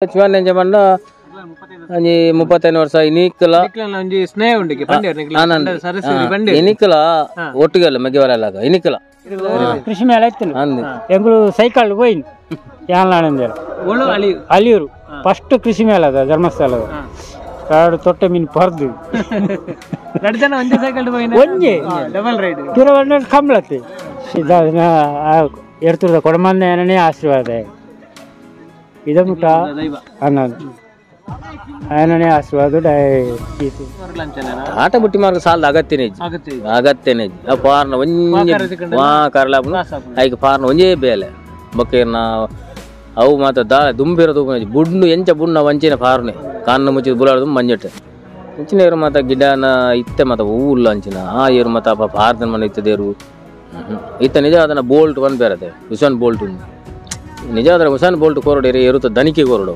ಶಿವಣ್ಣ ಬಂಡ ಒಂಜಿ 35 ವರ್ಷ ಇನಿಕಲ ಒಂಜಿ ಸ್ನೇಹ ಉಂಡಿಗೆ ಪಂಡೇರ್ ಇನಿಕಲ ಒಟ್ಟಿಗೆ ಮೆಗ್ಗೆವರ ಇನಿಕಲ ಕೃಷಿ ಮೇಳ ಇತ್ತು ಎಂಗಳು ಸೈಕಲ್ ಹೋಯ್ನು ಯಾನ್ಲಾಣಂದೇರು ಅಲಿಯೂರು ಫಸ್ಟ್ ಕೃಷಿ ಮೇಳ ಅದ ಧರ್ಮಸ್ಥಳದ ಎರಡು ತೊಟ್ಟೆ ಮೀನು ಪರ್ದು ಒಂಜಿ ಡಬಲ್ ರೈಡ್ ಕಿರವಣ್ಣ ಕಂಬಳತಿ ಎರ್ತುದ ಕೊಡಮಂದನೇ ಆಶೀರ್ವಾದ ಇದ ಮುಟ್ಟ ಅನ್ನೋದು ಆಯನನೇ ಆಶೀರ್ವಾದ. ಆಟ ಬುಟ್ಟಿ ಮಾರ್ಗ ಸಾಲದ ಅಗತ್ಯನೇ ಅಗತ್ಯನೇ ಪಾರ್ನ ಒಂಜಿ ಕರ್ಲಾಪುನ ಐಕ್ ಪಾರ್ನ ಒಂಜೇ ಬೇಲೆ ಬೊಕ್ಕೇರ್ನ ಅವು ಮಾತ ದಾ ದುಂಬಿರೋದು ಬುಡ್ನು ಎಂಚ ಬುಣ್ಣ ವಂಚಿನ ಪಾರ್ನೆ ಕಣ್ಣು ಮುಚ್ಚಿದ ಬುಲಾಡ್ದು ಮಂಜಟ್ಟೆ ಅಂಚಿನ ಏರು ಮಾತ ಗಿಡನ ಇತ್ತೆ ಮಾತ ಹೂವುಲ್ಲ ಅಂಚಿನ ಆ ಏರು ಮಾತ ಪಾರ್ದನ ಮನೆ ಇತ್ತದೇರು ಇತ್ತ ನಿಜ ಅದನ್ನ ಬೋಲ್ಟ್ ಬಂದು ಬೇರೆ ಉಸಾನ್ ಬೋಲ್ಟ್ ಉಂಡು ನಿಜ ಅದರ ಉಸಾನ್ ಬೋಲ್ಟ್ ಕೋರಡು ಏರುತ್ತ ದನಿಕೆ ಕೋರಡು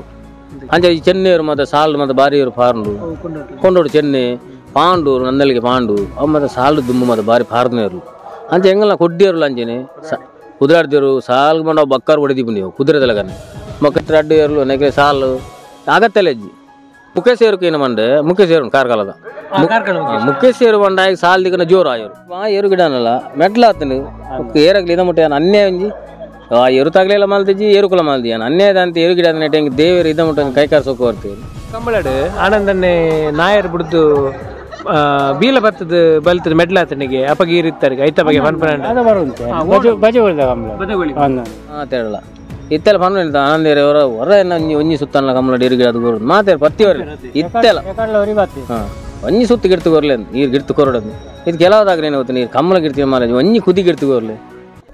ಅಂಚೆ ಈ ಚೆನ್ನೇರು ಮತ್ತು ಸಾಲ್ಡ್ ಮತ್ತು ಬಾರಿ ಏರು ಪಾರ್ಂಡು ಕೊಂಡೋಡು ಚೆನ್ನೆ ಪಾಂಡೂರು ನಂದಲಿಗೆ ಪಾಂಡು ಅವು ಮತ್ತು ಸಾಲ್ಡ್ ದುಂಬು ಮತ್ತು ಬಾರಿ ಪಾರ್ದನೇರು ಅಂಚೆ ಹೆಂಗಲ್ಲ ಕೊಡ್ಡಿಯರು ಅಂಚೆನೆ ಕುದುರಾಡ್ದೇರು ಸಾಲ್ ಬಂಡ ಬಕ್ಕಾರು ಹೊಡೆದೀಪು ನೀವು ಕುದುರೆದಲಗನೆ ಮೊಕ್ಕ ಅಡ್ಡು ಏರ್ಲು ನೆಗೆ ಸಾಲು ಆಗತ್ತೆಲ್ಲ ಅಜ್ಜಿ ಮುಖೇಶ್ ಏರುಕೇನು ಮಂಡೆ ಮುಖೇಶ್ ಏರು ಕಾರ್ಕಳದ ಮುಖೇಶ್ ಏರು ಬಂಡ ಸಾಲ್ ದಿಕ್ಕನ ಜೋರು ಆಯರು ಆ ಏರು ಗಿಡನಲ್ಲ ಮೆಟ್ಲಾತನು ಏರಗ್ಲಿ ಇದ ಮುಟ್ಟೆ ಅನ್ಯಾಯ ಒಂಜಿ ಆ ಎರು ತಗಲೆಲ್ಲ ಮಲ್ತಿಜ್ಜಿ ಏರುಕುಲ ಮಲ್ದಿ ಅನ್ಯಾಯದ ಅಂತ ಏರು ಗಿಡ ನೆಟ್ಟೆ ದೇವರು ಇದ ಮುಟ್ಟ ಕೈಕಾರ ಸೊಕ್ಕ ಬರ್ತೀವಿ. ಕಂಬಳಡು ಆನಂದನ್ನೇ ನಾಯರ್ ಬಿಡ್ದು ಬೀಲ ಬತ್ತದ ಬಲ್ತದ ಮೆಡ್ಲಾತನಿಗೆ ಅಪಗೀರ್ ಇತ್ತಾರೆ ಐತ ಬಗ್ಗೆ ಮಾತಾಡಲ್ಲ ಇತ್ತೆಲ್ಲ ಪನ್ಪ ಆನಂದೇರೆ ಅವರ ಹೊರ ಒಂಜಿ ಸುತ್ತಲ್ಲ ಕಂಬಳಡು ಏರು ಗಿಡ ಅದು ಮಾತಾಡ ಪತ್ತಿವರ ಇತ್ತೆಲ್ಲ ಒಂಜಿ ಸುತ್ತು ಗಿಡ್ತು ಕೊರ್ಲೆ ನೀರು ಗಿಡ್ತು ಕೊರಡದು ಇದು ಕೆಲವದಾಗ ಏನು ಗೊತ್ತು ನೀರು ಕಮ್ಮಲ ಗಿಡ್ತೀವಿ ಮಾರಾಜ್ ಒಂಜಿ ಕುದಿ ಗಿಡ್ತು ಕೊರ್ಲೆ.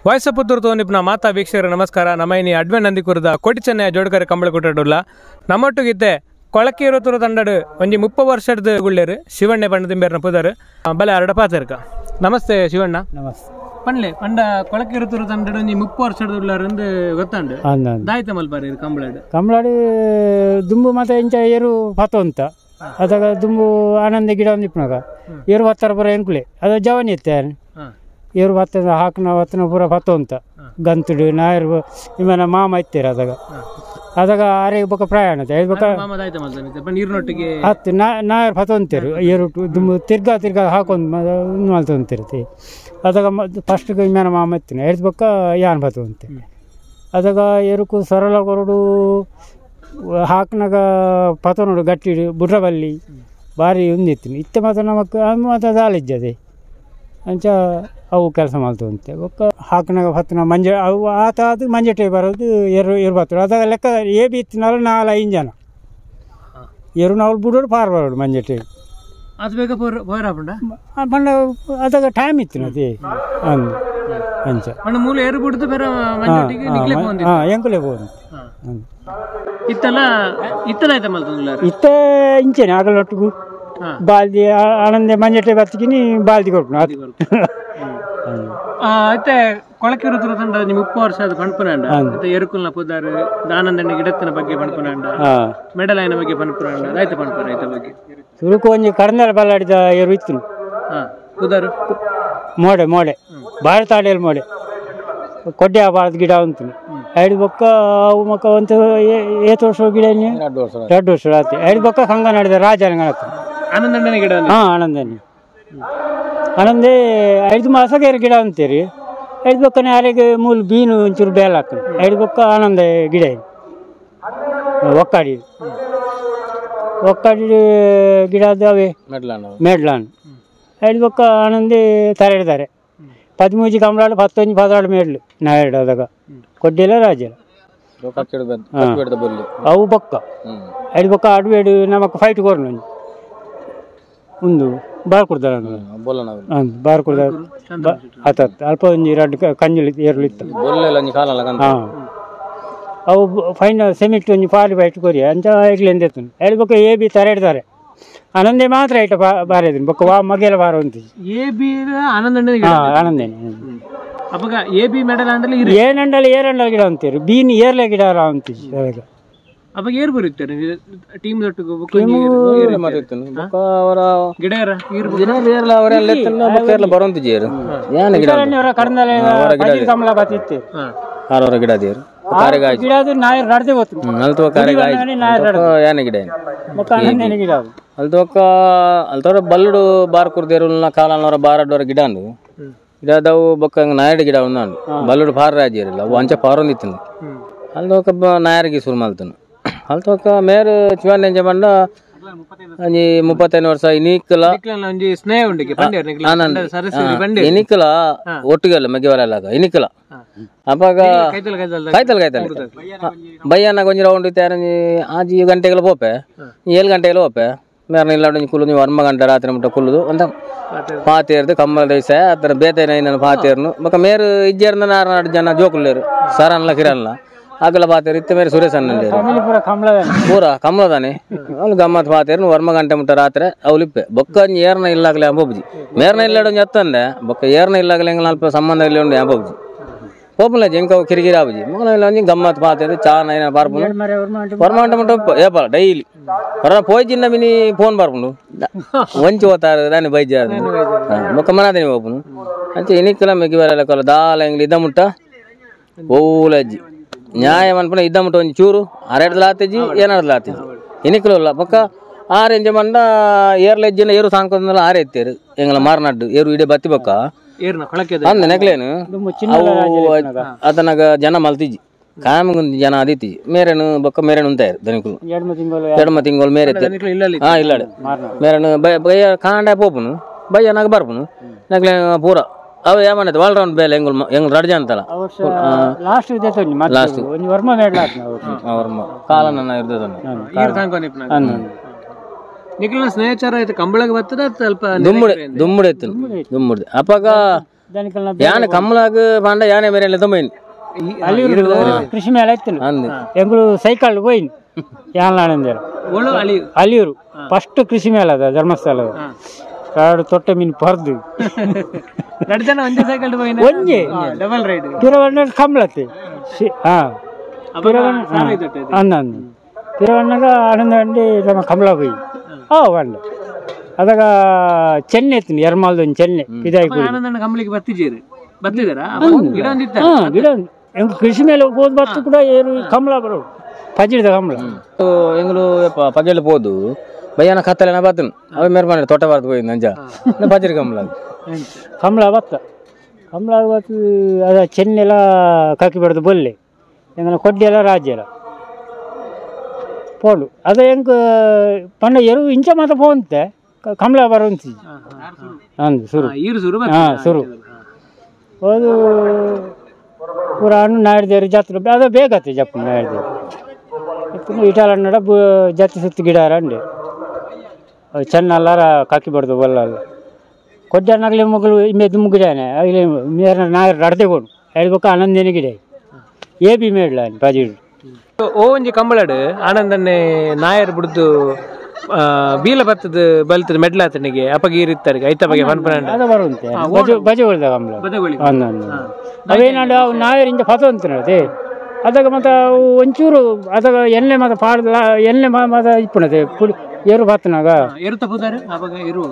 ವಾಯ್ಸಪುತ್ತೂರು ತೋನಿಪ್ನ ಮಾತಾ ವೀಕ್ಷಕರ ನಮಸ್ಕಾರ. ನಮ್ಮ ಇನಿ ಅಡ್ವೆ ನಂದಿಕುರದ ಕೋಟಿ ಚೆನ್ನಯ ಜೋಡ್ಕರೆ ಕಂಬಳ ಕೊಟ್ಟಡುಲ್ಲ ನಮ್ಮೊಟ್ಟಿಗಿದ್ದೆ ಕೊಳಕೀರುತೂರು ತಂಡಡು ಒಂಜಿ 30 ವರ್ಷದ ಗುಳ್ಳೇರು ಶಿವಣ್ಣೆ ಬಣ್ಣದಿಂಬೇರ್ನ ಪುದರು ಬಲೆ ಅರಡ ಪಾತರ್ಕ. ನಮಸ್ತೆ ಶಿವಣ್ಣ. ನಮಸ್ತೆ. ಪಂಡ್ಲೆ ಪಂಡ ಕೊಳಕೀರುತೂರು ತಂಡಡು ಒಂಜಿ 30 ವರ್ಷದ ಉಳ್ಳಾರಂದು ಗೊತ್ತಾಂಡು ದಾಯ್ತ ಮಲ್ಪಾರಿ ಕಂಬಳಾಡು ಕಂಬಳಾಡು ದುಂಬು ಮತ್ತೆ ಇಂಚ ಏರು ಪತ ಅಂತ ಅದಾಗ ದುಂಬು ಆನಂದ ಗಿಡ ಒಂದು ಇಪ್ಪನಾಗ ಏರು ಹತ್ತರ ಪುರ ಎಂಕುಲೆ ಅದು ಜವನಿ ಇತ್ತೆ ಏರು ಭತ್ತ ಹಾಕ್ನ ಹೊತ್ತನ ಪೂರ ಭತ್ತ ಅಂತ ಗಂತುಡು ನಾಯರು ಇಮ್ಮನ ಮಾಮ ಇತ್ತೀರ ಅದಾಗ ಅದಾಗ ಆರೆ ಬೊಕ್ಕ ಪ್ರಯಾಣ ಬೊಕ್ಕ ಹತ್ತು ನಾಯರು ಭತ್ತ ಅಂತೀರು ಏರು ದುಂಬು ತಿರ್ಗಾ ತಿರ್ಗಾ ಹಾಕೊಂಡು ಮಲ್ತೊಂತಿರ್ತಿ ಅದಾಗ ಫಸ್ಟ್ ಇಮ್ಮನ ಮಾಮ ಇತ್ತಿನ ಎಡ್ದು ಬೊಕ್ಕ ಯಾನ್ ಭತ್ತ ಅಂತೆ ಅದಾಗ ಏರುಕು ಸರಳ ಕೊರಡು ಹಾಕ್ನಾಗ ಪತ ನೋಡು ಗಟ್ಟಿ ಬುಡ್ರಬಲ್ಲಿ ಭಾರಿ ಒಂದಿತ್ತು ಇತ್ತೆ ಮಾತ್ರ ನಮಕ್ ಮಾತ್ರ ದಾಲಿಜ್ಜದೆ ಅಂಚ ಅವು ಕೆಲಸ ಮಾಡ್ತವಂತೆ ಒಕ್ಕ ಹಾಕ್ನಾಗ ಹತ್ತಿನ ಮಂಜೆ ಅವು ಆತ ಅದು ಮಂಜೆಟೆ ಬರೋದು ಏರು ಏರು ಬರ್ತದೆ ಅದಾಗ ಲೆಕ್ಕ ಎ ಬಿ ಇತ್ತಿನಾಲ 4 5 ಜನ ಏರು ನಾವು ಬಿಡೋಡು ಪಾರ್ ಬರೋಡು ಮಂಜೆಟೆ ಅದು ಬೇಗ ಪಂಡ ಅದಾಗ ಟೈಮ್ ಇತ್ತು ಅದೇ ಅಂದು ಅಂಚ ಮೂಲ ಏರು ಬಿಡ್ದು ಬೇರೆ ಹಾಂ ಎಂಕುಲೆ ಬೋದು ಇತ್ತಲ್ಲ ಇತ್ತಲಾಯ್ತ ಮಲ್ತೊಂದುಲ್ಲ ಇತ್ತೆ ಇಂಚೆನೆ ಆಗಲೊಟ್ಟಿಗೂ ಬಾಲ್ದಿ ಆನಂದ ಮಂಜೆಟೆ ಬತ್ತಿಗಿನಿ ಬಾಲ್ದಿ ಕೊಡ್ಪುನ ಅದು అయితే ಕೊಳಕಿರುತರ ತಂಡ ನಿಮ್ಮ 30 ವರ್ಷದ ಪಣಪುನಾಂಡ ಮತ್ತೆ ಎರುಕುಲ್ನ ಪುದಾರು ಆನಂದಣ್ಣ ಗಿಡತ್ತಿನ ಬಗ್ಗೆ ಪಣಪುನಾಂಡ ಮೆಡಲ್ ಆಯ್ನ ಬಗ್ಗೆ ಪಣಪುನಾಂಡ ಆಯ್ತು ಪಣಪುರ ಐತ ಬಗ್ಗೆ ಸುರುಕು ಒಂಜಿ ಕರ್ನಲ್ ಬಲ್ಲಾಡಿದ ಏರು ಇತ್ತು ಪುದಾರು ಮೋಡೆ ಮೋಡೆ ಭಾರತಾಡಿಯಲ್ಲಿ ಮೋಡೆ ಕೊಡ್ಡೆ ಬಾರದ ಗಿಡ ಉಂಟು ಐದು ಬೊಕ್ಕ ಅವು ಮಕ್ಕ ಒಂದು ಏತು ವರ್ಷ ಗಿಡ 2 ವರ್ಷ ಆಯ್ತು ಐದು ಬೊಕ್ಕ ಕಂಗ ನಾಡಿದ ರಾಜ ಆನಂದಣ್ಣನ ಗಿಡ. ಹಾಂ ಆನಂದಣ್ಣ ಆನಂದೇ 5 ಮಾಸಕ್ಕೆ ಎರಡು ಗಿಡ ಅಂತೀರಿ ಐದು ಬೊಕ್ಕನೆ ಯಾರಿಗೆ ಮೂಲು ಬೀನು ಒಂಚೂರು ಬೇಲ ಹಾಕೊಂಡು ಐದು ಬೊಕ್ಕ ಆನಂದ ಗಿಡ ಒಕ್ಕಾಡಿ ಒಕ್ಕಾಡಿ ಗಿಡ ಅವೇ ಮೆಡ್ಲಾನ್ ಐದು ಬೊಕ್ಕ ಆನಂದಿ ತರೆಡ್ತಾರೆ 13 ಕಂಬಳಾಡು 11 14 ಮೇಡ್ಲು ನಾಯೆರಡು ಅದಾಗ ಕೊಡ್ಡಿಲ್ಲ ರಾಜ ಅವು ಬೊಕ್ಕ ಐದು ಬೊಕ್ಕ ಅಡುವೆಡು ನಮಕ್ ಫೈಟ್ ಕೊರ್ನು ಒಂದು ಬಾರ್ ಕೊಡ್ತಾರೆ ಬಾರ್ ಕೊಡ್ತಾರೆ ಆತ ಅಲ್ಪ ಒಂಜಿ ಎರಡು ಕಂಜುಲಿ ಏರ್ಲು ಇತ್ತು ಹಾಂ ಅವು ಫೈನಲ್ ಸೆಮಿಟ್ ಒಂಜಿ ಪಾಲಿ ಫೈಟ್ ಕೊರಿ ಅಂಚ ಐಗ್ಲೆಂದ ಎತ್ತುನು ಐದು ಬೊಕ್ಕ ಎ ಬಿ ತರೆಡ್ತಾರೆ ಆನಂದೇ ಮಾತ್ರ ಐಟ ಬಾರ ಬೊಕ್ಕ ವಾ ಮಗೆಲ ಬಾರ ಉಂಟು ಎ ಬಿ ಆನಂದಣ್ಣ ಹಾಂ ಆನಂದೇನೆ ಅಪ್ಪಗ A B medal ಅಂದ್ರೆ ಏನಂಡಲ ಏರಂಡಲ ಗಿಡ ಅಂತೀರಿ ಬೀನ್ ಏರ್ಲೆ ಗಿಡ ಅಂತೀವಿ ಅವಾಗ ಅವಾಗ ಏರ್ ಬರುತ್ತೆ ಟೀಮ್ ದೊಟ್ಟಿಗೆ ಗಿಡ ಬರುವಂತ ಕಮಲ ಬತ್ತಿತ್ತು ಗಿಡ ದೇರು ಕಾರೆಗಾಯಿ ಗಿಡ ಅದು ನಾಯರ್ ನಡ್ದೆ ಗೊತ್ತು ಅಲ್ತವ ಕಾರೆಗಾಯಿ ಯಾನೆ ಗಿಡ ಗಿಡ ಅಲ್ತವಕ್ಕ ಅಲ್ತವ್ರ ಬಲ್ಲುಡು ಬಾರ್ ಕುರ್ದೇರುಲ್ನ ಕಾಲನವರ ಬಾರಡ್ವರ ಗಿಡ ಅಂದು ಗಿಡದವು ಬೊಕ್ಕ ನಾಯಡ್ ಗಿಡ ಉಂದು ಬಲ್ಲುಡು ಫಾರ್ ರಾಜ್ಯರಿಲ್ಲ ಅವು ಅಂಚೆ ಫಾರೊಂದಿತ್ತು ಅಲ್ತವಕ್ಕ ನಾಯರ್ಗೆ ಶುರು ಮಲ್ತನು ಅಲ್ತವಕ್ಕ ಮೇರು ಚಿವನ್ ಎಂಜ ಬಂಡ ಒಂಜಿ 35 ವರ್ಷ ಇನಿಕ್ಲ ಸ್ನೇಹ ಉಂಡು ಇನಿಕ್ಲ ಒಟ್ಟಿಗೆ ಅಲ್ಲ ಮೆಗ್ಗೆವರ ಇನಿಕ್ಲ ಅಪ್ಪಾಗ ಕಾಯ್ತಲ್ ಕಾಯ್ತಲ್ ಬಯ್ಯನಾಗ ಒಂಜಿ ರೌಂಡ್ ಇತ್ತೆ ಆಜಿ ಗಂಟೆಗೆಲ್ಲ ಪೋಪೆ 7 ಗಂಟೆಗೆಲ್ಲ ಪೋಪೆ ಮೇರ್ನ ಇಲ್ಲ ಒಂಜಿ ಕುಲ್ಲುದು 1 ಗಂಟೆ ರಾತ್ರಿ ಮುಟ್ಟ ಕುಲ್ಲುದು ಅಂತ ಪಾತೇರ್ದು ಕಮ್ಮಲ ದೈಸ ಆತರ ಬೇತೇನ ನಾನು ಪಾತೇರ್ನು ಬೊಕ ಮೇರು ಇಜ್ಜೇರ್ನ ನಾರು ಜನ ಜೋಕುಲ್ಲೇರು ಸರನ್ಲ ಕಿರನ್ಲ ಆಗಲ ಪಾತೇರು ಇತ್ತೆ ಮೇರೆ ಸುರೇಶ್ ಅಣ್ಣಲ್ಲೇರು ಪೂರ ಕಮ್ಮಲದಾನೆ ಅವ್ನು ಗಮ್ಮತ್ ಪಾತೇರ್ನು 1 ಗಂಟೆ ಮುಟ್ಟ ರಾತ್ರಿ ಅವ್ಲಿಪ್ಪೆ ಬೊಕ್ಕ ಒಂಜಿ ಏರ್ನ ಇಲ್ಲಾಗಲೇ ಅಂಬೊಬ್ಜಿ ಮೇರ್ನ ಇಲ್ಲಾಡ ಒಂಜಿ ಅತ್ತಂದೆ ಬೊಕ್ಕ ಏರ್ನ ಇಲ್ಲಾಗಲೇ ಎಂಗ್ಲ ಅಲ್ಪ ಸಂಬಂಧ ಇಲ್ಲ ಉಂಡು ಅಂಬೊಬ್ಜಿ ಪೋಪುಲ ಜಿಂಕ ಕಿರಿಕಿರಿ ಆಬುಜಿ ಮೊಗಲ ಇಲ್ಲ ಒಂಜಿ ಗಮ್ಮತ್ ಪಾತೇರು ಚಾ ನೈನ ಪಾರ್ಪುನು 1 ಗಂಟೆ ಮುಟ್ಟ ಏಪಲ ಡೈಲಿ ಹೊರ ಪೋಯ್ಜಿನ್ನ ಮಿನಿ ಫೋನ್ ಬರ್ಪುಂಡು ಒಂಚಿ ಓತಾರು ದಾನಿ ಬೈಜಾರು ಬೊಕ್ಕ ಮನಾದಿನಿ ಪೋಪುನು ಅಂಚೆ ಇನಿಕ್ಲ ಮೆಗ್ಗಿ ಬರಲ್ಲ ಕೊಲ್ಲ ದಾಲ ಎಂಗ್ಲ ಇದ್ದ ಮುಟ್ಟ ಓಲಜ್ಜಿ ನ್ಯಾಯ ಮನ್ಪುನ ಇದ್ದ ಮುಟ್ಟ ಒಂಜಿ ಚೂರು ಅರೆಡ್ದಲ ಆತಿಜಿ ಏನಾಡ್ದಲ ಆತಿಜಿ ಇನಿಕ್ಲ ಉಲ್ಲ ಬೊಕ್ಕ ಆರು ಎಂಜ ಮಂಡ ಏರ್ಲ ಎಜ್ಜಿನ ಏರು ಸಾಂಕೊಂದಲ್ಲ ಆರೆ ಎತ್ತೇರು ಎಂಗ್ಲ ಮಾರ್ನಾಡ್ಡು ಏರು ಇಡೇ ಬತ್ತಿ ಬೊಕ್ಕ ಅಂದ ನೆಕ್ಲೇನು ಅವು ಅದನಾಗ ಜನ ಮಲ್ತಿಜಿ ಕಾಮಗೊಂದು ಜನ ಅದಿತ್ತಿ ಮೇರೇನು ಬೊಕ್ಕ ಮೇರೇನು ಉಂತಾಯರು ದನಿಕುಲು 2 ತಿಂಗಳು ಮೇರೆ ಹಾ ಇಲ್ಲಾಡೆ ಮೇರೇನು ಬಯ್ಯ ಕಾಂಡ ಪೋಪುನು ಬಯ್ಯನಾಗ ಬರ್ಪುನು ನಕ್ಲೆ ಪೂರ ಅವ ಏಮನ್ನದು ಆಲ್ ರೌಂಡ್ ಬೇಲೆ ಎಂಗುಲ್ ಎಂಗುಲ್ ರಡ್ಜ ಅಂತಲ್ಲ ಲಾಸ್ಟ್ ವರ್ಮ ಕಾಲನ ಇರ್ತದ ನಿಖಿಲ್ನ ಸ್ನೇಹಚಾರ ಆಯ್ತು ಕಂಬಳಗೆ ಬರ್ತದ ಸ್ವಲ್ಪ ದುಮ್ಮುಡೆ ದುಮ್ಮುಡೆ ಇತ್ತು ದುಮ್ಮುಡೆ ಅಪ್ಪಾಗ ಯಾನೆ ಕಮ್ಮಲಾಗ ಪಾಂಡ ಯಾನೆ ಮೇರೆ ತುಂಬೈನ್ ಕೃಷಿ ಮೇಳ ಇತ್ತು ಎಂಗುಳು ಸೈಕಲ್ ಹೋಯ್ನು ಯಾನ್ಲಾಣಂದೇರು ಅಲಿಯೂರು ಫಸ್ಟ್ ಕೃಷಿ ಮೇಳ ಅದ ಧರ್ಮಸ್ಥಳದ ಕಾಡು ತೊಟ್ಟೆ ಮೀನು ಪರ್ದು ಒಂಜೆ ಡಬಲ್ ರೈಡ್ ಪಿರವಣ್ಣ ಕಂಬಳತ್ತೆ ಹಾ ಅಂದ ಪಿರವಣ್ಣಗ ಆನಂದ ಅಂಡಿ ನಮ್ಮ ಕಮಲ ಹೋಯಿ ಆ ಬಂಡ ಅದಾಗ ಚೆನ್ನೆ ಇತ್ತು ಎರ್ಮಾಲ್ದ ಒಂದು ಚೆನ್ನೆ ಇದಾಗಿ ಕಂಬಳಿಗೆ ಬತ್ತಿದ್ದೀರಿ ಬತ್ತಿದಾರಾ ಗಿಡ ಕೃಷಿ ಮೇಲೆ ಹೋದ್ ಬತ್ತು ಕೂಡ ಏನು ಕಮಲ ಬರೋದು ಪಜಿಡಿದ ಕಮಲ ಎಂಗ್ಲು ಪಜೆಲ್ ಪೋದು ಬಯ್ಯನ ಕತ್ತಲೆನ ಬತ್ತನು ಅವ ಮೇರೆ ಮಾಡಿ ತೋಟ ಬಾರ್ದು ಹೋಯ್ತು ಅಂಜ ಪಜಿರಿ ಕಮಲ ಕಮಲ ಬತ್ತ ಕಮಲ ಬತ್ತು ಅದ ಚೆನ್ನೆಲ್ಲ ಕಾಕಿ ಬೆಳೆದು ಬೊಲ್ಲೆ ಎಂಗನ ಕೊಡ್ಡಿ ಎಲ್ಲ ರಾಜ್ಯ ಪೋಡು ಅದ ಎಂಕ್ ಪಂಡ ಎರು ಇಂಚ ಮಾತ್ರ ಪೋಂತೆ ಕಮಲ ಬರುವಂತಿ ಅಂದು ಸುರು ಹಾಂ ಸುರು ಅದು ಪೂರ ಹಣ್ಣು ನಾಡಿದೇರು ಜಾತ್ರೆ ಅದು ಬೇಗತ್ತೆ ಜಪ್ಪು ನಾಡಿದೇರು ಇಟಾಲ ನಡ ಜಾತಿ ಸುತ್ತು ಗಿಡ ಅಂಡೆ ಅದು ಚೆನ್ನಲ್ಲಾರ ಕಾಕಿ ಬಡ್ದು ಬಲ್ಲಲ್ಲ ಕೊಡ್ಡನಾಗಲಿ ಮಗಳು ಇಮ್ಮೆದ್ದು ಮುಗಿಡಾನೆ ಆಗಲಿ ಮೇರ ನಾಯರು ನಡ್ದೆಗೋಡು ಹೇಳ್ಬೇಕು ಆನಂದೇನೆ ಗಿಡ ಏ ಬಿ ಮೇಡ್ಲ ಬಾಜಿಡು ಓ ಒಂಜಿ ಕಂಬಳಡು ಆನಂದನ್ನೇ ನಾಯರ್ ಬಿಡ್ದು ಬೀಲ ಬತ್ತದ ಬಲ್ತದ ಮೆಡ್ಲಾತನಿಗೆ ಅಪಗೀರಿತ್ತರಿಗೆ ಐತ ಬಗ್ಗೆ ಪನ್ಪನ ಅದ ಬರುವಂತೆ ಬಜೆಗೊಳ್ದ ಕಂಬಳ ಅವೇನಾಡು ಅವು ನಾಯರಿಂದ ಫತವಂತನದೆ ಅದಾಗ ಮತ್ತೆ ಅವು ಒಂಚೂರು ಅದಾಗ ಎಣ್ಣೆ ಮತ್ತೆ ಪಾಡ್ದ ಎಣ್ಣೆ ಮತ್ತೆ ಇಪ್ಪಣದೆ ಪುಡಿ ಏರು ಬತ್ತನಾಗ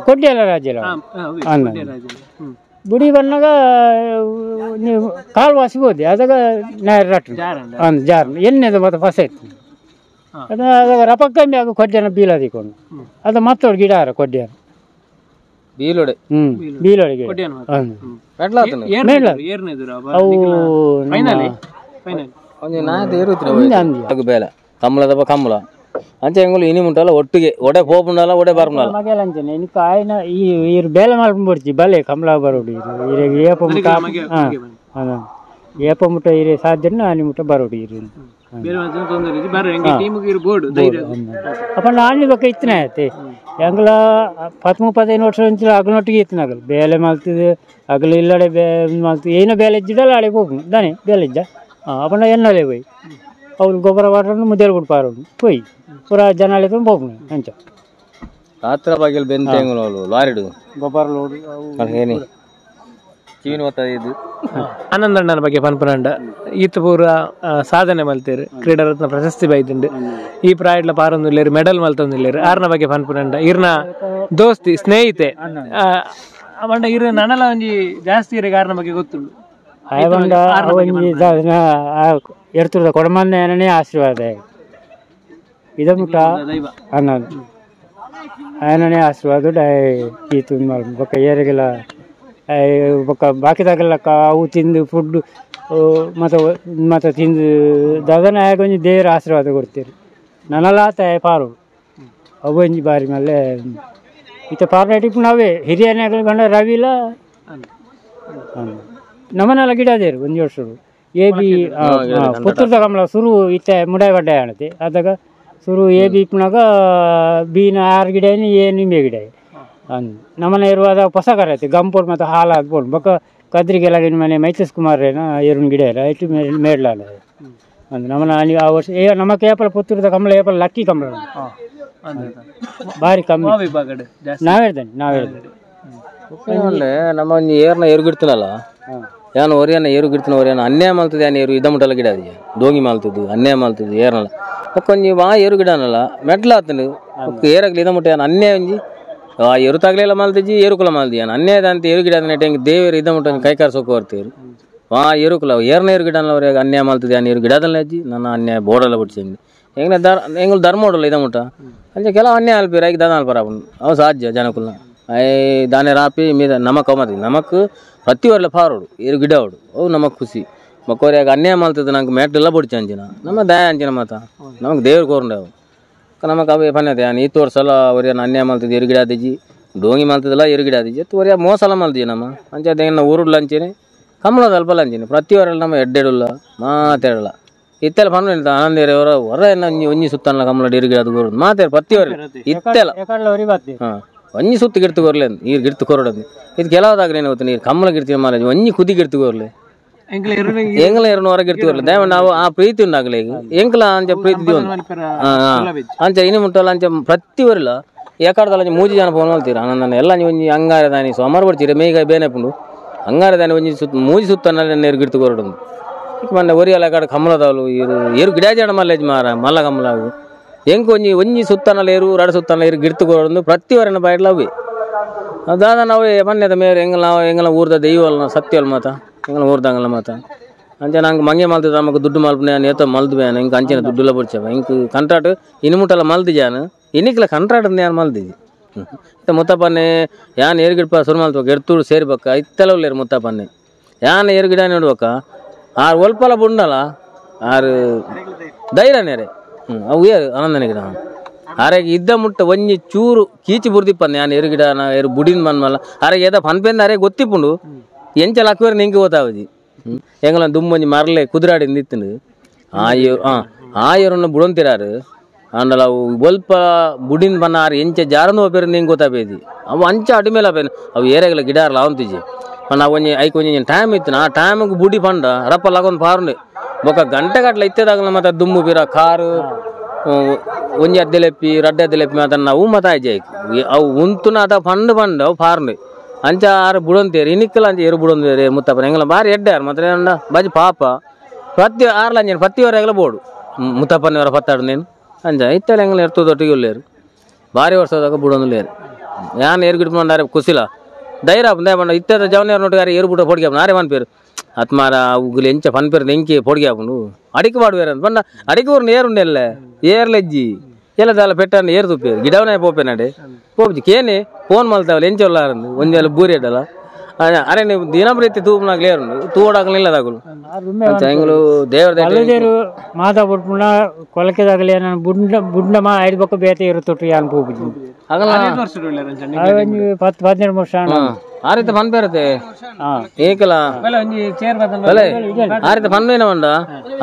ಕೊಡ್ಡಿಯಲ್ಲ ರಾಜ್ಯ ಬುಡಿ ಬಂದಾಗ ನೀವು ಕಾಲು ವಾಸಿ ಹೋದೆ ಅದಾಗ ನಾಯರ್ ರಟ್ಟು ಅಂದ್ ಜಾರ್ ಎಣ್ಣೆದು ಮತ್ತೆ ಫಸ ಇತ್ತು ಅದು ಅದಾಗ ರಪಕ್ಕಮ್ಮಿ ಆಗ ಕೊಡ್ಡಿಯನ್ನ ಬೀಲದಿಕೊಂಡು ಅದು ಮತ್ತೊಡು ಗಿಡ ಆರ ಕೊಡ್ಡಿಯನ ಬೀಲೊಡೆ ಬೀಲೊಡೆ ಗಿಡ ಅವು ಬೇಲೆ ಕಮ್ಮಲದಪ್ಪ ಕಮ್ಮಲ ಅಂಚೆ ಎಂಗುಲು ಇನಿ ಮುಂಟಲ್ಲ ಒಟ್ಟಿಗೆ ಒಡೆ ಪೋಪುಂಡಲ್ಲ ಒಡೆ ಬರ್ಮಲ್ಲ ಮಗೆಲ ಅಂಚನೆ ಇನ್ಕ ಆಯ್ನ ಈ ಇರು ಬೇಲೆ ಮಲ್ಪುಂಬೊಡ್ಚಿ ಬಲೆ ಕಮಲ ಬರೋಡು ಇರು ಇರೆಗ್ ಏಪ ಮುಟ್ಟ ಹಾಂ ಏಪ ಮುಟ್ಟ ಇರೆ ಸಾಧ್ಯನ ಆನಿ ಮುಟ್ಟ ಬರೋಡು ಇರು ಅಪ್ಪ ನಾನಿ ಬೊಕ್ಕ ಇತ್ತನೆ ಆಯ್ತು ಎಂಗ್ಲ 10-35 ವರ್ಷ ಅಂಚಿನ ಅಗಲೊಟ್ಟಿಗೆ ಇತ್ತನ ಅಗಲು ಬೇಲೆ ಮಲ್ತದೆ ಅಗಲು ಇಲ್ಲಡೆ ಬೇ ಮಲ್ತು ಏನೋ ಬೇಲೆ ಇಜ್ಜಿಡಲ್ಲ ಆಡೆ ಹೋಗು ದಾನೆ ಬೇಲೆ ಇಜ್ಜ ಅಪ್ಪನ ಎನ್ನಲೆ ಹೋಯ್ ಅವ್ರು ಗೊಬ್ಬರ ವಾಟರ್ ಮುದ್ದೇಲು ಬಿಡ್ಪಾರು ಪೋಯ್ ಪೂರ ಜನಾಲೆ ಹೋಗ್ನು ಅಂಚ ರಾತ್ರ ಬಾಗಿಲು ಬೆಂತ ಲಾರಿಡು ಗೊಬ್ಬರ ಲೋಡ್ ಚೀನಿ ಇದು ಆನಂದಣ್ಣನ ಬಗ್ಗೆ ಪನ್ಪನಂಡ ಈತ ಪೂರ ಸಾಧನೆ ಮಲ್ತೇರು ಕ್ರೀಡಾರತ್ನ ಪ್ರಶಸ್ತಿ ಬೈದುಂಡು ಈ ಪ್ರಾಯಡ್ಲ ಪಾರೊಂದುಲ್ಲೇರು ಮೆಡಲ್ ಮಲ್ತೊಂದುಲ್ಲೇರು ಆರ್ನ ಬಗ್ಗೆ ಪನ್ಪನಂಡ ಇರ್ನ ದೋಸ್ತಿ ಸ್ನೇಹಿತೆ ಪಂಡ ಇರು ನನಲ ಒಂಜಿ ಜಾಸ್ತಿ ಇರ ಆರ್ನ ಬಗ್ಗೆ ಗೊತ್ತುಂಡು ಆಯಬಂಡ ಒಂಜಿ ಎರ್ತುದ ಕೊಡಮನ್ನೇ ಆಶೀರ್ವಾದ ಇದ ಮುಟ್ಟ ಅನ್ನ ಆಯನನೇ ಆಶೀರ್ವಾದ ಈತು ಬೊಕ್ಕ ಏರಿಗೆಲ್ಲ ಬೊಕ್ಕ ಬಾಕಿದಾಗೆಲ್ಲ ಅವು ತಿಂದು ಫುಡ್ ಮತ್ತು ಮತ್ತು ತಿಂದು ದಾದನ ಆಗ ಒಂಜಿ ದೇವರ ಆಶೀರ್ವಾದ ಕೊಡ್ತೀರಿ ನನಲಾತ ಪಾರು ಅವು ಒಂಜಿ ಬಾರಿ ಮೇಲೆ ಇತ್ತ ಪಾರ್ನಾಟಿ ನಾವೇ ಹಿರಿಯನೇ ಬಂಡ ರವಿಲ ನಮ್ಮನೆಲ್ಲ ಗಿಡ ಅದೇರು ಒಂಜಿ ವರ್ಷ ಎ ಬಿ ಪುತ್ತೂರ್ದ ಕಮಲ ಸುರು ಇತ್ತ ಮುಡಾಯಿ ಬಡ್ಡೆ ಆಣತೆ ಅದಾಗ ಸುರು ಎ ಬಿ ಇಪ್ಪನಾಗ ಬೀನ ಆರು ಗಿಡ ಎ ನಿಂಬೆ ಗಿಡ ಅಂದ್ ನಮ್ಮನೆ ಇರುವಾಗ ಹೊಸ ಕರೈತೆ ಗಂಪೋರ್ ಮತ್ತು ಹಾಲು ಹಾಕ್ಬೋದು ಬೊಕ್ಕ ಕದ್ರಿಗೆಲ್ಲ ಮನೆ ಮೈತಸ್ ಕುಮಾರೇನ ಎರುನ್ ಗಿಡ ಇಲ್ಲ ಇಟ್ಟು ಮೇಡ್ಲಾಲ ಅಂದ್ ನಮ್ಮನ ಅಲ್ಲಿ ಆ ವರ್ಷ ಏ ನಮ್ಮ ಕೇಪಲ ಪುತ್ತೂರ್ದ ಕಮಲ ಏಪಲ ಲಕ್ಕಿ ಕಮಲ ಭಾರಿ ಕಮ್ಮಿ ನಾವೇಳ್ತೇನೆ ನಾವೇಳ್ತೇನೆ ನಮ್ಮ ಒಂಜಿ ಏರ್ನ ಏರುಗಿಡ್ತೀನಲ್ಲ ಯಾನು ಒರಿಯನ್ನ ಏರು ಗಿಡ್ತಿನ ಒರಿಯನ್ನ ಅನ್ಯಾಯ ಮಲ್ತದೆ ಯಾನ್ ಏರು ಇದ ಮುಟ್ಟಲ ಗಿಡ ಅದು ದೋಂಗಿ ಮಲ್ತದ್ದು ಅನ್ಯಾಯ ಮಲ್ತದ್ದು ಏರ್ನಲ್ಲ ಒಂಜಿ ವಾ ಏರು ಗಿಡನಲ್ಲ ಮೆಟ್ಲಾತನು ಏರಾಗ್ಲಿ ಇದ ಮುಟ್ಟ ಯಾನ್ ಅನ್ಯಾಯ ಒಂಜಿ ಆ ಎರು ತಾಗ್ಲೆಲ್ಲ ಮಲ್ತಿಜ್ಜಿ ಏರುಕುಲ ಮಲ್ದಿ ಯಾನ್ ಅನ್ಯಾಯದ ಅಂತ ಏರು ಗಿಡ ನೆಟ್ ಹೆಂಗೆ ದೇವರು ಇದ ಮುಟ್ಟ ಕೈಕಾರ ಸೊಕ್ಕು ಬರ್ತೀರು ವಾ ಏರುಕುಲ ಏರ್ನ ಏರು ಗಿಡನಲ್ಲ ಅವ್ರಿಗೆ ಅನ್ಯಾಯ ಮಲ್ತದೆ ಯಾನ್ ಏರು ಗಿಡದಲ್ಲ ಅಜ್ಜಿ ನನ್ನ ಅನ್ಯಾಯ ಬೋರ್ಡೆಲ್ಲ ಬಿಡ್ಸಿ ಹೆಂಗೆ there ಹೆಂಗೆ ಧರ್ಮ ಹೊಡಲ್ಲ ಇದ ಮುಟ್ಟ ಅಂಚೆ ಕೆಲವು ಅನ್ಯಾಯ ಅಲ್ಪೀರ ಈಗ ದಾನ ಅಲ್ಪರ ಅವು ಸಾಧ್ಯ ಜನಕುಲ್ನ I ದಾನೆ ರಾಪಿ ಮೀದ ನಮಕ್ ಅವಮತಿ ನಮಕ್ ಪ್ರತಿ ವರ್ಲ ಫಾರೋಡು ಏರು ಗಿಡ ಅವಡು ಅವು ನಮಕ್ ಖುಷಿ ಮಕ್ಕೋರಿಯಾಗ ಅನ್ಯಾಯ ಮಲ್ತದೆ ನಂಗೆ ಮೆಟ್ಲೆಲ್ಲ ಬೊಡ್ಚಿ ಅಂಚಿನ ನಮ್ಮ ದಯ ಅಂಚಿನ ಮಾತ ನಮಗೆ ದೇವ್ರು ಕೋರುಂಡವು ನಮಕ್ ಅವೇ ಪನ್ಯತೆ ಯಾನ್ ಈ ತೋರ್ಸಲ ಒರಿಯನ ಅನ್ಯಾಯ ಮಲ್ತದೆ ಏರು ಗಿಡ ಆದಿಜಿ ಡೋಂಗಿ ಮಲ್ತದಲ್ಲ ಏರು ಗಿಡ ಆದಿಜಿ ಅತ್ತು ಒರಿಯ ಮೋಸಲ ಮಲ್ತಿಜಿ ನಮ್ಮ ಅಂಚೆ ಅದೇನ ಊರುಡ್ಲ ಅಂಚೇನೆ ಕಮಲದ ಅಲ್ಪಲ ಅಂಚೇನೆ ಪ್ರತಿ ವಾರಲ್ಲ ನಮ್ಮ ಎಡ್ಡೆಡುಲ್ಲ ಮಾತಾಡಲ್ಲ ಇತ್ತೆಲ್ಲ ಪನ್ನುಂಡ ಆನಂದೇರೆ ಹೊರ ಹೊರ ಒಂಜಿ ಸುತ್ತಲ್ಲ ಕಮಲ ಏರು ಗಿಡ ಅದು ಗೋರು ಮಾತಾಡ ಪ್ರತಿ ವಾರ ಇತ್ತೆಲ್ಲ ಹಾಂ ಒಂಜಿ ಸುತ್ತು ಗಿಡ್ತು ಕೊರ್ಲೆ ನೀರು ಗಿಡ್ತು ಕೊರಡದು ಇದು ಕೆಲವದಾಗ ಏನು ಗೊತ್ತು ನೀರು ಕಮ್ಮಲ ಗಿಡ್ತೀವಿ ಮಾರಾಜ್ ಒಂಜಿ ಕುದಿ ಗಿಡ್ತು ಕೊರ್ಲೆ ಎಂಗ್ಲ ಎರಡು ಹೊರ ಗಿಡ್ತು ಕೊರ್ಲೆ ದಯವ ನಾವು ಆ ಪ್ರೀತಿ ಉಂಡಾಗಲೇ ಈಗ ಎಂಕ್ಲ ಅಂಚ ಪ್ರೀತಿ ಅಂಚ ಇನ್ನು ಮುಟ್ಟಲ್ಲ ಅಂಚ ಪ್ರತಿ ವರಲ ಏಕಾಡ್ದಲ್ಲ ಮೂಜಿ ಜನ ಫೋನ್ ಮಾಡ್ತೀರ ಆನಂದನ ಎಲ್ಲ ನೀವು ಒಂಜಿ ಅಂಗಾರೆ ದಾನಿ ಸೋಮಾರು ಬರ್ತೀರ ಮೇಗ ಬೇನೆಪುಂಡು ಅಂಗಾರೆ ದಾನಿ ಒಂಜಿ ಸುತ್ತ ಮೂಜಿ ಸುತ್ತನಲ್ಲಿ ನೀರು ಗಿಡ್ತು ಕೊರಡದು ಈಗ ಮೊನ್ನೆ ಒರಿಯಲ್ಲ ಕಾಡ ಕಮಲದವಳು ಏರು ಏರು ಗಿಡ ಜನ ಮಲ್ಲೇಜ್ ಮಾರ ಮಲ್ಲ ಕಮಲ ಎಂಕ್ ಒಂಜಿ ಒಂಜಿ ಸುತ್ತನಲ್ಲಿ ಏರು ರಡ ಸುತ್ತನ ಏರು ಗಿಡ್ತು ಕೊರೊಂದು ಪ್ರತಿ ವಾರನ ಬಾಯಿಡ್ಲ ಅವೇ ದಾದ ನಾವು ಮೊನ್ನೆದ ಮೇರೆ ಎಂಗಲ ಎಂಗಲ ಊರ್ದ ದೈವಲ್ಲ ಸತ್ಯವಲ್ಲ ಮಾತ ಎಂಗಲ ಊರ್ದಂಗಲ್ಲ ಮಾತ ಅಂಚೆ ನಂಗೆ ಮಂಗೆ ಮಲ್ತದ ನಮಗೆ ದುಡ್ಡು ಮಲ್ಪನೆ ಏತೋ ಮಲ್ದು ಬೇನ ಇಂಕ ಅಂಚಿನ ದುಡ್ಡುಲ್ಲ ಬುಡ್ಚವ ಇಂಕ್ ಕಂಟ್ರಾಟ್ ಇನ್ನು ಮುಟ್ಟಲ್ಲ ಮಲ್ದಿ ಜಾನು ಇನ್ನಿಕ್ಲ ಕಂಟ್ರಾಟ್ ಯಾನ್ ಮಲ್ದಿಜಿ ಇತ್ತ ಮುತ್ತಪ್ಪನೆ ಯಾನ್ ಏರು ಗಿಡಪ ಸುರು ಮಲ್ತಬೇಕು ಎರ್ತೂರು ಸೇರ್ಬೇಕ ಇತ್ತೆಲ್ಲ ಉಲ್ಲೇರು ಮುತ್ತಪ್ಪನೆ ಯಾನ್ ಏರು ಗಿಡ ನೋಡ್ಬೇಕ ಆರು ಒಲ್ಪಲ ಬುಂಡಲ ಆರು ಧೈರ್ಯನೇರೆ ಅವು ಏರು ಆನಂದನ ಗಿಡ ಆರೆಗೆ ಇದ್ದ ಮುಟ್ಟ ಒಂಜಿ ಚೂರು ಕೀಚಿ ಬುರ್ದಿಪ್ಪಂದು ಯಾನ್ ಏರು ಗಿಡ ಏರು ಬುಡಿನ ಮನ್ಮಲ್ಲ ಆರೆಗೆ ಏದ ಪನ್ಪೆಂದ ಅರೆ ಗೊತ್ತಿಪ್ಪುಂಡು ಎಂಚಲ ಅಕ್ವೇರು ನಿಂಗೆ ಗೊತ್ತಾವಜಿ ಎಂಗಲ ದುಮ್ಮೊಂಜಿ ಮರಲೆ ಕುದುರಾಡಿ ನಿಂತಿಂದು ಆ ಏರು ಹಾಂ ಆ ಏರನ್ನು ಬುಡೊಂತಿರಾರು ಆಂಡಲ ಅವು ಒಲ್ಪ ಬುಡಿನ ಬನ್ನ ಆರು ಎಂಚ ಜಾರನ್ನು ಹೋಪೇರು ನಿಂಗೆ ಗೊತ್ತಾಪೇದಿ ಅವು ಅಂಚ ಅಡಿಮೇಲೆ ಅಪೇನು ಅವು ಏರೆಗಲ ಗಿಡ ಅವಂತಿಜಿ ಪಂಡ ಒಂಜಿ ಐಕ್ ಒಂಜಿ ಟೈಮ್ ಇತ್ತು ಆ ಟೈಮಿಗೆ ಬುಡಿ ಪಂಡ ರಪ್ಪ ಲಗೊಂದು ಪಾರುಂಡೆ ಬೊಕ್ಕ ಗಂಟೆ ಗಟ್ಟಲೆ ಇತ್ತದಾಗಲ ಮತ್ತೆ ದುಮ್ಮು ಬೀರ ಕಾರು ಒಂಜಿ ಅದ್ದೆಲೆಪ್ಪಿ ರಡ್ಡೆ ಅದ್ದೆಲೆಪ್ಪಿ ಮಾತ ಅವು ಮತ ಆಯ್ತು ಅವು ಉಂತುನ ಅದ ಪಂಡು ಪಂಡು ಅವು ಪಾರುಂಡೆ ಅಂಚ ಆರು ಬುಡೊಂತೇರು ಇನಿಕ್ಕಲ ಅಂಚ ಏರು ಬುಡೊಂತೇರು ಮುತ್ತಪ್ಪನ ಎಂಗಲ ಬಾರಿ ಎಡ್ಡೆ ಆರು ಮಾತ್ರ ಬಾಜಿ ಪಾಪ ಪ್ರತಿ ಆರ್ಲ ಅಂಜನ ಪ್ರತಿ ಬೋಡು ಮುತ್ತಪ್ಪನವರ ಪತ್ತಾಡು ನೇನು ಅಂಚ ಇತ್ತೆಲ್ಲ ಎಂಗಲ ಎರ್ತದೊಟ್ಟಿಗೆ ಉಲ್ಲೇರು ಭಾರಿ ವರ್ಷದಾಗ ಬುಡೊಂದುಲ್ಲೇರು ಯಾನ್ ಏರು ಗಿಡ್ಕೊಂಡಾರೆ ಕುಸಿಲ ಧೈರ್ಯ ದಯ ಬಂಡ ಇತ್ತದ ಜವನಿಯವ್ರ ನೋಟುಗಾರೆ ಏರು ಬುಡ ಪೊಡಿಗೆ ನಾರೇ ಪನ್ಪೇರು ಆತ್ಮಾರ ಉಗುಲು ಎಂಚ ಪನ್ಪೇರು ಎಂಕಿ ಪೊಡಿಗೆ ಆಪುಂಡು ಅಡಿಕೆ ಪಾಡುವೇರು ಅಂತ ಪಂಡ ಅಡಿಕೆ ಊರ್ನ ಏರುಂಡೆಲ್ಲ ಏರ್ಲೆಜ್ಜಿ ಎಲ್ಲ ದಾಲ ಪೆಟ್ಟನ್ನು ಏರು ತುಪ್ಪೇರು ಗಿಡವನೇ ಪೋಪೆ ನಡೆ ಪೋಪಿ ಕೇನೆ ಫೋನ್ ಮಲ್ತಾವಲ್ಲ ಎಂಚ ಒಲ್ಲಾರಂದು ಒಂಜೆಲ್ಲ ಬೂರಿ ಇಡಲ್ಲ ಅರೆ ನೀವು ದಿನಪ್ರೀತಿ ತೂಪನಾಗ್ಲೇ ಏರುಂಡು ತೂಡಾಗ್ಲಿಲ್ಲ ದಾಗುಲು ಎಂಗ್ಲು ದೇವ್ರ ಅಲ್ಲದೇರು ಮಾತಾ ಬುಡ್ಪುಣ ಕೊಲಕೆದಾಗಲಿ ನಾನು ಬುಂಡ ಬುಂಡ ಮಾ ಐದು ಬೊಕ್ಕ ಬೇತೆ ಇರುತ್ತೊಟ್ಟು ಯಾನ್ ಪೋಪುಜಿ ಆಗಲ್ಲ ಒಂಜಿ 10 15 ವರ್ಷ ಆ ರೀತಿ ಪನ್ಪೇರತೆ ಏಕಲ ಆ ರೀತಿ ಪನ್ವೇನ ಮಂಡ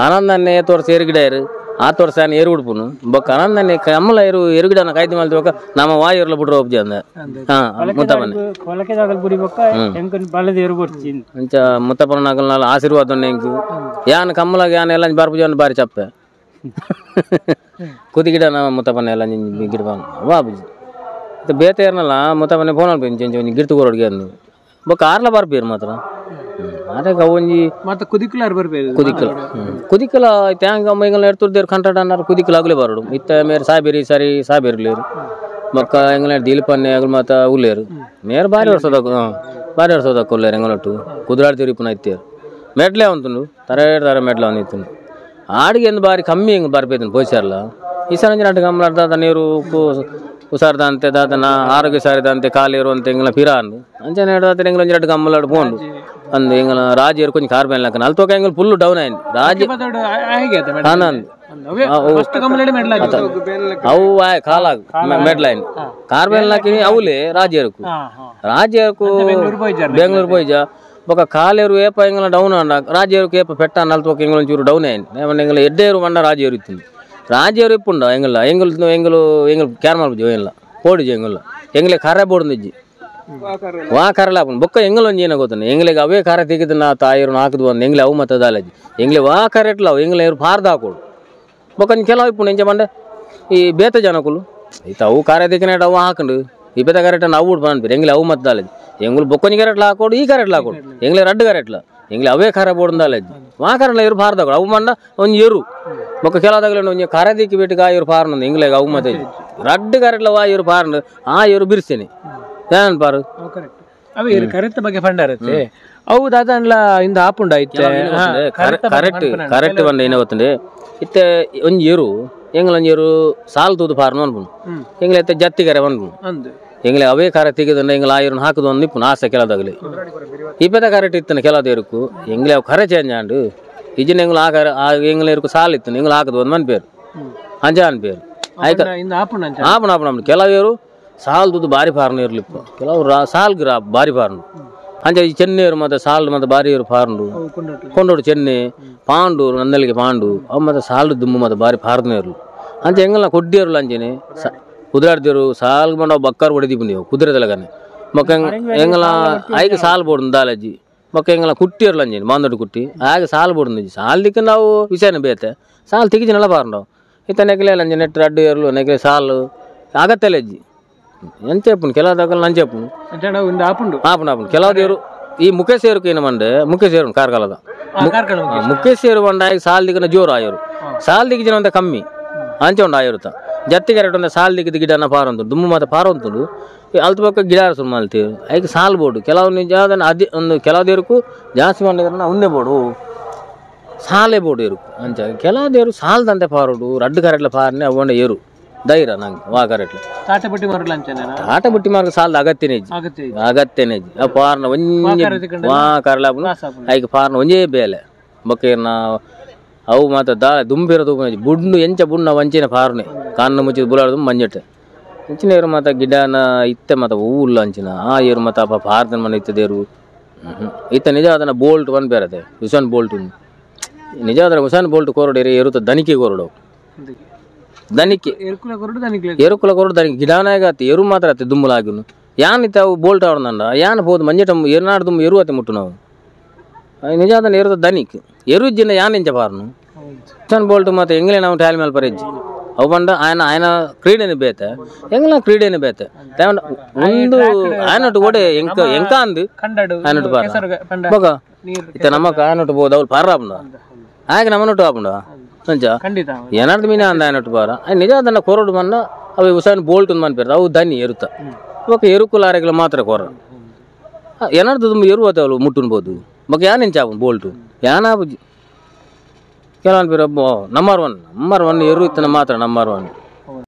ಆನಂದನ್ನೇ ತೋರ್ಸ ಏರು ಗಿಡ ಏರು ಆ ತೋರ್ಸ ಏರು ಉಡ್ಪುನು ಬೊಕ್ಕ ಆನಂದನ್ನೇ ಕಮ್ಮಲ ಏರು ಏರು ಗಿಡನ ಕಾಯ್ದು ಮಲ್ತಿ ಬೊಕ್ಕ ನಮ್ಮ ವಾಯು ಏರ್ಲ ಬಿಡ್ರ ಒಬ್ಜಿ ಅಂದ ಹಾ ಮುತ್ತಪ್ಪನೆ ಕೊಲಕೆದಾಗಲಿ ಬುಡಿ ಬೊಕ್ಕ ಎಂಕನ್ ಬಲದ ಏರು ಬಡ್ಚಿ ಅಂಚ ಮುತ್ತಪ್ಪನ ನಾಗಲ್ನಾಲ ಆಶೀರ್ವಾದ ಎಂಕು ಯಾನ್ ಕಮ್ಮಲಾಗ ಯಾನ್ ಎಲ್ಲ ಬಾರ್ಪುಜಿ ಬಾರಿ ಚಪ್ಪೆ ಕುದಿ ಗಿಡ ನಮ್ಮ ಮುತ್ತಪ್ಪನ ಎಲ್ಲ ಗಿಡ ಬಾಬುಜಿ ಬೇತೆ ಏರ್ನಲ್ಲ ಮುತ್ತಪ್ಪನೆ ಫೋನ್ ಅನ್ಪಿ ಒಂಜಿ ಗಿಡ್ತು ಕೊರೊಡ್ಗೆ ಅಂದು ಬೊಕ್ಕ ಆರ್ಲ ಬರ್ಪೇರು ಮಾತ್ರ ಅರೆ ಒಂಜಿ ಮತ್ತೆ ಕುದಿಕುಲ ಬರ್ಪೇರು ಕುದಿಕಲ ಕುದಿಕಲ ಟ್ಯಾಂಗ್ ಎಂಗಲ ಎರ್ತುರ್ದೇರು ಕಂಟ್ರಾಟ್ ಅನ್ನಾರು ಕುದಿಕಲ ಆಗಲೇ ಬರೋಡು ಇತ್ತ ಮೇರೆ ಸಾಬೇರಿ ಸರಿ ಸಾಬೇರ್ಲೇರು ಬೊಕ್ಕ ಎಂಗಲ ದೀಲ್ಪನ್ನೆ ಅಗಲು ಮಾತ ಉಲ್ಲೇರು ಮೇರೆ ಬಾರಿ ವರ್ಷದ ಬಾರಿ ವರ್ಷದ ಉಲ್ಲೇರು ಎಂಗಲೊಟ್ಟು ಕುದುರಾಡ್ ತಿರುಪುನ ಇತ್ತೇರು ಮೆಡ್ಲೆ ಉಂಟು ತರೆ ತರ ಮೆಡ್ಲೆ ಒಂದು ಆಡಿಗೆ ಎಂದು ಬಾರಿ ಕಮ್ಮಿ ಹೆಂಗೆ ಬರ್ಪೈతుంది ಪೋಚಾರ್ಲ ಈ ಸಲ ನಾಟಕ ದಾದ ನೀರು ಹುಷಾರ್ದಂತೆ ದಾದನ ಆರೋಗ್ಯ ಸಾರಿದಂತೆ ಕಾಲೇರು ಅಂತ ಎಂಗ್ಲ ಪಿರ ಅಂದು ಅಂಚನೆ ಹಿಡ್ದಾತ ಎಂಗ್ಲ ಒಂಜಿ ರಡ್ಡ್ ಗಮ್ಮಲಾಡ್ ಪೋಂಡು ಅಂದು ಎಂಗ್ಲ ರಾಜೇರು ಕೊಂಚ ಕಾರ್ ಮೇಲೆ ಹಾಕನ ಅಲ್ತೋಕ ಎಂಗ್ಲ ಫುಲ್ ಡೌನ್ ಆಯ್ತು ರಾಜ ಆನಂದ್ ಅವು ಆಯ್ ಕಾಲಾಗ್ ಮೆಡ್ಲೈನ್ ಕಾರ್ ಮೇಲೆ ಹಾಕಿ ಅವಲೇ ರಾಜೇರುಕು ರಾಜೇರುಕು ಬೆಂಗಳೂರು ಪೋಯ್ಜ ಬೊಕ ಕಾಲೇರು ಏಪ ಎಂಗ್ಲ ಡೌನ್ ಅಂಡ ರಾಜೇರುಕು ಏಪ ಪೆಟ್ಟ ನಲ್ತೋಕ ಎಂಗ್ಲ ಒಂಚೂರು ಡೌನ್ ಆಯ್ತು ಎಂಗ್ಲ ಎಡ್ಡೇರು ಮಂಡ ರಾಜೇರು ಇತ್ತು ರಾಜೇರು ಇಪ್ಪುಂಡ ಎಂಗಲ್ಲ ಎಂಗಲ್ ಎಂಗಲು ಎಂಗಲ್ ಕ್ಯಾರ್ ಮಲ್ಪುಜಿ ಎಂಗಲ ಪೋಡಿಜಿ ಎಂಗಲ್ಲ ಎಂಗ್ಲೆ ಖಾರ ಬೋಡ್ದಿಜ್ಜಿ ವಾ ಖಾರಲ ಆಪುಂಡು ಬೊಕ್ಕ ಎಂಗಲ್ ಒಂಜಿ ಏನ ಗೊತ್ತುಂಡು ಎಂಗ್ಲೆಗ್ ಅವೇ ಖಾರ ತೆಗೆದು ನಾ ತಾಯಿರು ಹಾಕುದು ಒಂದು ಎಂಗ್ಲೆ ಅವು ಮತ್ತ ದಾಲಜಿ ಎಂಗ್ಲೆ ವಾ ಖಾರ ಎಟ್ಲ ಅವು ಎಂಗ್ಲೆ ಇರು ಪಾರ್ದ ಹಾಕೋಡು ಬೊಕ್ಕ ಕೆಲವು ಇಪ್ಪುಂಡು ಎಂಚ ಪಂಡ ಈ ಬೇತ ಜನಕುಲು ಈತ ಅವು ಖಾರ ತೆಗಿನ ಅವು ಹಾಕೊಂಡು ಈ ಬೇತ ಕರೆಕ್ಟ್ ಅವು ಉಡ್ಪ ಅನ್ಪಿರು ಎಂಗ್ಲೆ ಅವು ಮತ್ತ ದಾಲಜಿ ಎಂಗುಲು ಬೊಕ್ಕೊಂಜಿ ಕರೆಟ್ಲ ಹಾಕೋಡು ಈ ಕರೆಟ್ಲ ಹಾಕೋಡು ಎಂಗ್ಲೆ ರಡ್ಡು ಕರೆಟ್ಲ ಎಂಗ್ಲೆ ಅವೇ ಖಾರ ಬೋಡ್ದು ದಾಲಜಿ ವಾ ಖಾರಲ ಇರು ಪಾರ್ದ ಹಾಕೋಡು ಅವು ಮಂಡ ಒಂಜಿ ಎರು ಬೊಕ್ಕ ಕೆಲವು ಒಂಜಿ ಖಾರ ದಿಕ್ಕಿ ಬಿಟ್ಟು ಆ ಇರು ಪಾರ್ನ ಎಂಗ್ಲೆಗ್ ಅವು ಮತ್ತೆ ರಡ್ಡು ಕರೆಟ್ಲ ವಾ ಇರು ಪಾರ್ನ ಆ ಇರು ಬಿರ್ಸೇನೆ ಏನ್ ಪಾರು ಅವು ಇರು ಕರೆತ್ತ ಬಗ್ಗೆ ಫಂಡಾರತ್ತೆ ಅವು ದಾದಾನ್ಲ ಇಂದ ಆಪುಂಡ ಐತೆ ಕರೆಕ್ಟ್ ಕರೆಕ್ಟ್ ಬಂದ ಏನ ಗೊತ್ತುಂಡೆ ಇತ್ತೆ ಒಂಜಿ ಎರು ಎಂಗ್ಲ ಒಂಜಿ ಎರು ಸಾಲ್ ತೂದು ಪಾರ್ನ ಅನ್ಪುಂಡು ಎಂಗ್ಲೆ ಇತ್ತೆ ಜತ್ತಿ ಕರೆ ಅನ್ಪುಂಡು ಎಂಗ್ಲೆ ಅವೇ ಖಾರ ತೆಗೆದಂಡ ಎಂಗ್ಲ ಆ ಎರುನ ಹಾಕುದು ಒಂದು ಇಪ್ಪುನು ಆಸೆ ಕೆಲದಾಗಲಿ ಇಪ್ಪತ್ತ ಕರೆಕ್ಟ್ ಇತ್ತನ ಕೆಲದ ಎರುಕು ಎಂಗ್ಲೆ ಅವು ಖರೆ ಚೇಂಜ್ ಆಂಡು ಇಜಿನ ಎಂಗ್ಲ ಆ ಖರೆ ಆ ಎಂಗ್ಲ ಎರುಕು ಸಾಲ್ ಇತ್ತನ ಎಂಗ್ಲ ಹಾಕುದು ಒಂದು ಮನ್ಪೇರು ಅಂಜ ಅನ್ಪೇರು ಆಯ್ತು ಆಪುಣ ಆಪುಣ ಕೆಲವು ಸಾಲ್ ದುಡ್ಡು ಬಾರಿ ಫಾರ್ನ್ ಇರ್ಲಿಪ್ಪ ಕೆಲವು ಸಾಲ್ಗ್ ಬಾರಿ ಫಾರ್ನು ಅಂಚೆ ಈ ಚೆನ್ನೇರು ಮತ್ತು ಸಾಲ್ ಮತ್ತು ಬಾರಿ ಇರು ಫಾರ್ನು ಕೊಂಡೋಡು ಚೆನ್ನೆ ಪಾಂಡು ನಂದಲಿಗೆ ಪಾಂಡು ಅವು ಮತ್ತು ಸಾಲ್ ದುಮ್ಮು ಮತ್ತು ಬಾರಿ ಫಾರ್ನ ಇರ್ಲು ಅಂಚೆ ಎಂಗಲ್ಲ ಕೊಡ್ಡಿಯರ್ಲು ಅಂಚೆನೆ ಕುದುರಾಡ್ದಿರು ಸಾಲ್ಗೆ ಬಂದು ಅವು ಬಕ್ಕಾರು ಹೊಡಿದೀಪು ನೀವು ಕುದುರೆದಲಗನೆ ಮೊಕ್ಕ ಎಂಗಲ ಐಗೆ ಸಾಲ್ ಬೋಡು ದಾಲಜ್ಜಿ ಮೊಕ್ಕ ಎಂಗಲ ಕುಟ್ಟಿಯರ್ಲು ಅಂಜೇನೆ ಮಾಂದೊಡ್ಡು ಕುಟ್ಟಿ ಆಗ ಸಾಲ್ ಬೋಡು ಸಾಲ್ ದಿಕ್ಕ ನಾವು ವಿಷಯನ ಬೇತೆ ಸಾಲ್ ತಿಗಿಜಿನೆಲ್ಲ ಬಾರ್ಂಡವು ಇತ್ತ ನೆಕ್ಲೆ ಅಂಜೆ ನೆಟ್ ರಡ್ಡು ಏರ್ಲು ನೆಕ್ಲೆ ಸಾಲು ಆಗತ್ತಲೆಜ್ಜಿ ಎಂಚೆಪ್ಪುನು ಕೆಲವು ದಾಖಲು ನಂಚೆಪ್ಪುನು ಆಪುಂಡು ಆಪುಂಡು ಆಪುಂಡು ಕೆಲವು ದೇವರು ಈ ಮುಖೇಶ್ ಏರುಕು ಏನು ಮಂಡೆ ಮುಖೇಶ್ ಏರು ಕಾರ್ಕಳದ ಮುಖೇಶ್ ಏರು ಬಂಡ ಸಾಲ್ ದಿಕ್ಕನ ಜೋರು ಆಯರು ಸಾಲ್ ದಿಕ್ಕ ಜನ ಕಮ್ಮಿ ಅಂಚೆ ಉಂಡು ಆಯಿರುತ್ತ ಜತ್ತಿ ಕರೆಕ್ಟ್ ಒಂದು ಸಾಲ್ ದಿಕ್ಕದ ಗಿಡನ ಪಾರ ಉಂಟು ದುಮ್ಮು ಮಾತ ಪಾರ ಉಂಟು ಅಲ್ತ ಪಕ್ಕ ಗಿಡ ಸುಮ್ಮ ಮಲ್ತೀವಿ ಐಕ್ ಸಾಲ್ ಬೋರ್ಡು ಕೆಲವು ನಿಜ ಅದೇ ಒಂದು ಕೆಲವು ದೇವಕ್ಕೂ ಜಾಸ್ತಿ ಮಾಡಿದ್ರೆ ಒಂದೇ ಬೋರ್ಡು ಸಾಲೆ ಬೋರ್ಡು ಇರುಕು ಅಂಚ ಕೆಲವು ದೇವರು ಸಾಲ್ದಂತೆ ಪಾರೋಡು ರಡ್ಡು ಕರೆಟ್ಲ ಪಾರನೆ ಅವು ಏರು ಧೈರ್ಯ ನಂಗೆ ವಾ ಕರೆಟ್ಲ ತಾಟಪಟ್ಟಿ ಮಾರ್ಗ ತಾಟಪಟ್ಟಿ ಮಾರ್ಗ ಸಾಲದ ಅಗತ್ಯನೇ ಅಗತ್ಯನೇ ಆ ಪಾರ್ನ ಒಂಜಿ ವಾ ಕರಲಾಪುನು ಐಕ್ ಪಾರ್ನ ಒಂಜೇ ಬೇಲೆ ಬೊಕ್ಕ ಅವು ಮಾತ ದಾ ದುಂಬಿರ ತೂಪುನ ಬುಡ್ಡು ಎಂಚ ಬುಡ್ನ ವಂಚಿನ ಪಾರ್ನೆ ಕಣ್ಣು ಮುಚ್ಚಿದ ಬುಲಾಡ್ದು ಮಂಜಟ್ಟೆ ಅಂಚಿನ ಏರು ಮಾತ ಗಿಡನ ಇತ್ತೆ ಮಾತ ಹೂವು ಉಲ್ಲ ಅಂಚಿನ ಆ ಏರು ಮಾತ ಅಪ್ಪ ಪಾರ್ದನ ಮನೆ ಇತ್ತದೇರು ಇತ್ತ ನಿಜ ಅದನ್ನ ಬೋಲ್ಟ್ ಒನ್ ಬೇರತೆ ಹುಸನ್ ಬೋಲ್ಟ್ ನಿಜ ಅದರ ಹುಸನ್ ಬೋಲ್ಟ್ ಕೋರಡು ಏರುತ್ತ ದನಿಕೆ ಕೋರಡು ದನಿಕೆ ಎರುಕುಲ ಕೊರಡು ದನಿಕೆ ಗಿಡನಾಗ ಆತಿ ಎರು ಮಾತ್ರ ಆತಿ ದುಮ್ಮಲಾಗಿನು ಯಾನ್ ಇತ್ತ ಅವು ಬೋಲ್ಟ್ ಆವಡಂಡ ಯಾನ್ ಪೋದು ಮಂಜಟ ಎರುನಾಡು ದುಮ್ಮು ಎರು ಆತಿ ಮುಟ್ಟು ನಾವು ನಿಜ ಅದನ್ನ ಎರುತ್ತ ದನಿಕ್ ಎರು ಜಿನ್ನ ಯಾನ್ ಎಂಚ ಪಾರ್ನು ಹುಸನ್ ಬೋಲ್ಟ್ ಮತ್ತೆ ಎಂಗ್ಲೆ ನಾವು ಟ್ಯಾಲಿ ಮೇಲೆ ಪರೆಜ್ಜಿ ಅವು ಬಂಡ ಆಯನ ಆಯನ ಕ್ರೀಡೆನೆ ಬೇತೆ ಎಂಗ್ಲ ಕ್ರೀಡೆನೆ ಬೇತೆ ಒಂದು ಆಯನೊಟ್ಟು ಓಡೆ ಎಂಕ ಎಂಕ ಅಂದು ಆಯನೊಟ್ಟು ಪಾರ ಬೊಕ ಇತ್ತ ನಮ್ಮಕ್ಕ ಆಯನೊಟ್ಟು ಬೋದು ಅವ್ರು ಪಾರ ಆಪುಂಡ ಆಯ್ಕೆ ನಮ್ಮನೊಟ್ಟು ಆಪುಂಡ ಅಂಚ ಏನಾರ್ದು ಮೀನ ಅಂದ ಆಯನೊಟ್ಟು ಪಾರ ನಿಜ ಅದನ್ನ ಕೊರಡು ಮನ್ನ ಅವು ಹುಸನ್ ಬೋಲ್ಟ್ ಒಂದು ಮನ್ ಪೇರ್ತ ಅವು ದನಿ ಎರುತ್ತ ಬೊಕ ಎರುಕುಲ ಆರೆಗ್ಲ ಮಾತ್ರ ಕೊರ ಏನಾರ್ದು ತುಂಬ ಎರು ಆತ ಅವಳು ಮುಟ್ಟುನ್ಬೋದು ಬೊಕ ಯಾನ್ ಎಂಚ ಆಪುಂಡು ಬೋಲ್ಟು ಯಾನ್ ಆಪುಜಿ ಕೆಲವೊಂದು number one number one ಎರು ಇತ್ತನ ಮಾತ್ರ ನಂಬರ್ ಒನ್.